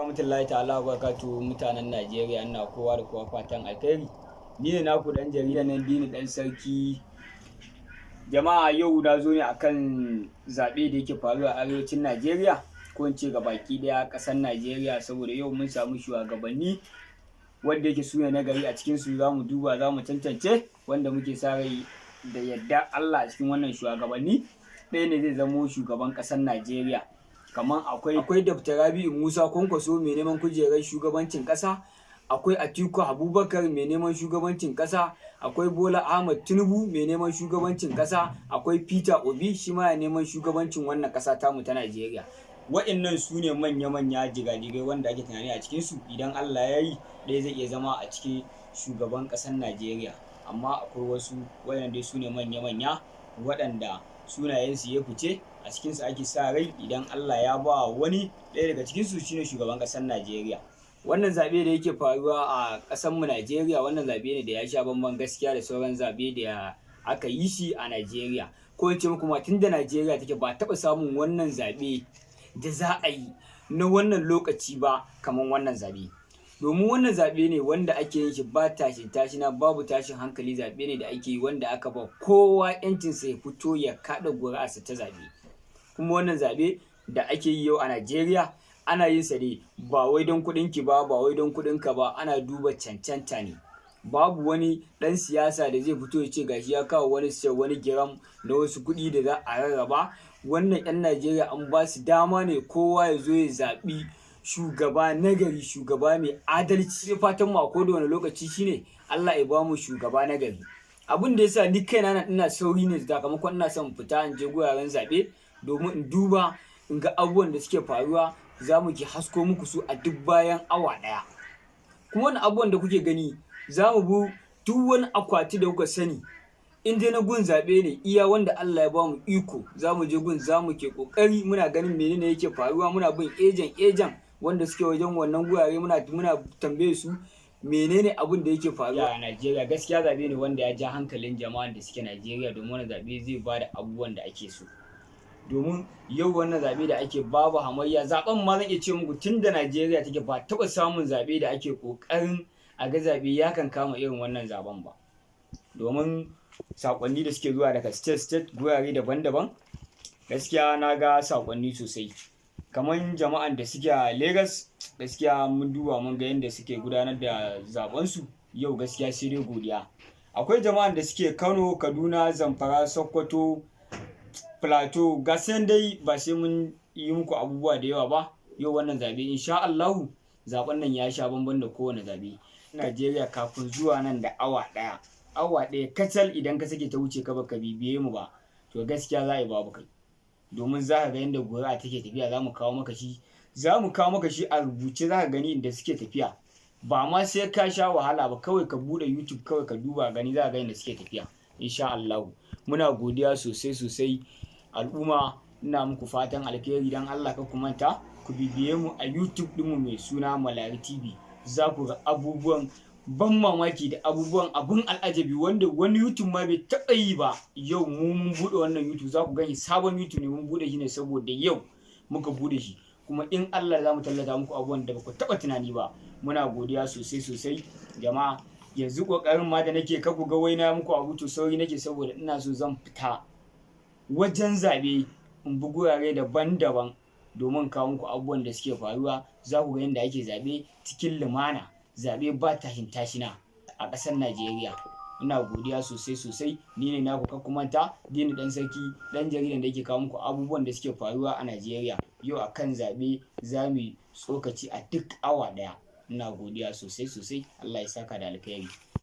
Rahmatullahi ta'ala wa barakatuhu. Mutanen Najeriya, ina kowa da kowa fatan alkhairi. Ni ne naku dan jarida nan, Dini Dan Sarki. Jama'a, yau na zo ne akan zaɓe da yake faruwa a arewacin Najeriya, ko in ce baki ɗaya ƙasar Najeriya, saboda yau mun samu shugabanni wanda yake su ne na gari. A cikin su za mu duba, za mu tantance wanda muke sa rai da yadda Allah a cikin wannan shugabanni ɗaya ne zai zamo shugaban ƙasar Najeriya. Kamar akwai Dr. Rabi'u Musa Kwankwaso mai neman kujerar shugabancin ƙasa, akwai Atiku Abubakar mai neman shugabancin ƙasa, akwai Bola Ahmad Tinubu mai neman shugabancin ƙasa, akwai Peter Obi, shi ma ya neman shugabancin wannan ƙasa tamu ta Najeriya. Wa'innan su ne manya-manya jigajigai wanda ake tunani a cikinsu idan Allah ya yi, ɗaya zai iya zama a cikin shugaban ƙasar Najeriya. Amma akwai wasu, waɗanda dai su ne manya-manya waɗanda sunayensu ya fice, a cikinsu ake sa rai idan Allah ya ba wani ɗaya daga cikinsu shine shugaban ƙasar Najeriya. Wannan zaɓe da yake faruwa a ƙasarmu Najeriya, wannan zaɓe ne da ya sha bamban gaskiya da sauran zaɓe da aka yi shi a Najeriya. Ko in ce muku ma, tun da Najeriya take ba taɓa samun wannan zaɓe da za a yi na wannan lokaci ba kamar wannan zaɓe. Domin wannan zaɓe ne wanda ake yin shi ba tashin tashina, babu tashin hankali. Zaɓe ne da ake yi wanda aka ba kowa 'yancinsa ya fito ya kaɗa ƙuri'arsa ta zaɓe. Kuma wannan zaɓe da ake yi yau a Najeriya, ana yin sa ne ba wai don kuɗin ki ba, ba wai don kuɗin ka ba, ana duba cancanta ne. Babu wani ɗan siyasa da zai fito ya ce gashi ya kawo wani wani giram na wasu kuɗi da za a rarraba. Wannan 'yan Najeriya an ba su dama ne kowa ya zo ya zaɓi shugaba nagari, shugaba mai adalci. Fatan mu a koda wani lokaci shine Allah ya ba mu shugaba nagari. Abin da yasa ni kaina nan ina sauri ne, sakamakon ina son fita in je guraren zaɓe domin in duba in ga abubuwan da suke faruwa. Za mu ke hasko muku su a duk bayan awa ɗaya. Kuma wannan abubuwan da kuke gani, za mu bi duk wani akwati da kuka sani in dai na gun zaɓe ne. Iya wanda Allah ya ba mu iko, za mu je gun, za mu ke ƙoƙari muna ganin menene yake faruwa. Muna bin agent agent wanda suke wajen wannan gurare, muna tambaye su menene abin da yake faruwa a Najeriya. Gaskiya zaɓe ne wanda ya ja hankalin jama'an da suke Najeriya, domin wannan zaɓe zai ba da abubuwan da ake so. Domin yau wannan zaɓe da ake, babu hamayya. Zaɓen ma zan iya ce muku, tun da Najeriya take ba taɓa samun zaɓe da ake ƙoƙarin a ga zaɓe ya kan kama irin wannan zaɓen ba. Domin saƙonni da suke zuwa daga state state, gurare daban-daban, gaskiya na ga saƙonni sosai. Kamar jama'an da suke a Lagos, gaskiya mun duba mun ga yadda suke gudanar da zaɓensu yau, gaskiya sai dai godiya. Akwai jama'an da suke Kano, Kaduna, Zamfara, Sokoto, Plateau, ga dai ba sai mun yi muku abubuwa da yawa ba. Yau wannan zaɓe, insha Allahu, zaɓen nan ya sha bamban da kowane zaɓe. Najeriya, kafin zuwa nan da awa ɗaya, awa ɗaya kacal, idan ka sake ta wuce ka baka bibiye mu ba, to gaskiya za a yi babu kai. Domin za ka ga yadda ƙuri'a take tafiya. Za mu kawo maka shi, za mu kawo maka shi a rubuce. Za ka gani inda suke tafiya, ba ma sai ka sha wahala ba. Kawai ka buɗe YouTube, kawai ka duba gani, za ka ga inda suke tafiya insha Allahu. Muna godiya sosai sosai. Al'umma, ina muku fatan alheri. Dan Allah ka ku manta ku bibiye mu a YouTube ɗinmu mai suna Malari TV. Za ku ga abubuwan ban mamaki da abubuwan abun al'ajabi wanda wani YouTube ma bai taɓa yi ba. Yau mu mun buɗe wannan YouTube, za ku gani sabon YouTube ne. Mun buɗe shi ne saboda yau muka buɗe shi, kuma in Allah za mu tallata muku abubuwan da ba ku taɓa tunani ba. Muna godiya sosai sosai, jama'a. Yanzu kokarin ma da nake, ka ku ga wai na muku abu, to sauri nake saboda ina so zan fita wajen zaɓe in bi gurare daban-daban domin kawo muku abubuwan da suke faruwa. Za ku ga yadda ake zaɓe cikin lumana, zaɓe ba tashin tashina a ƙasar Najeriya. Ina godiya sosai sosai. Ni ne naku, kar ku manta, Dini Dan Sarki, ɗan jaridan da yake kawo muku abubuwan da suke faruwa a Najeriya. Yau akan zaɓe za mu yi tsokaci a duk awa ɗaya. Ina godiya sosai sosai. Allah ya saka da alkhairi.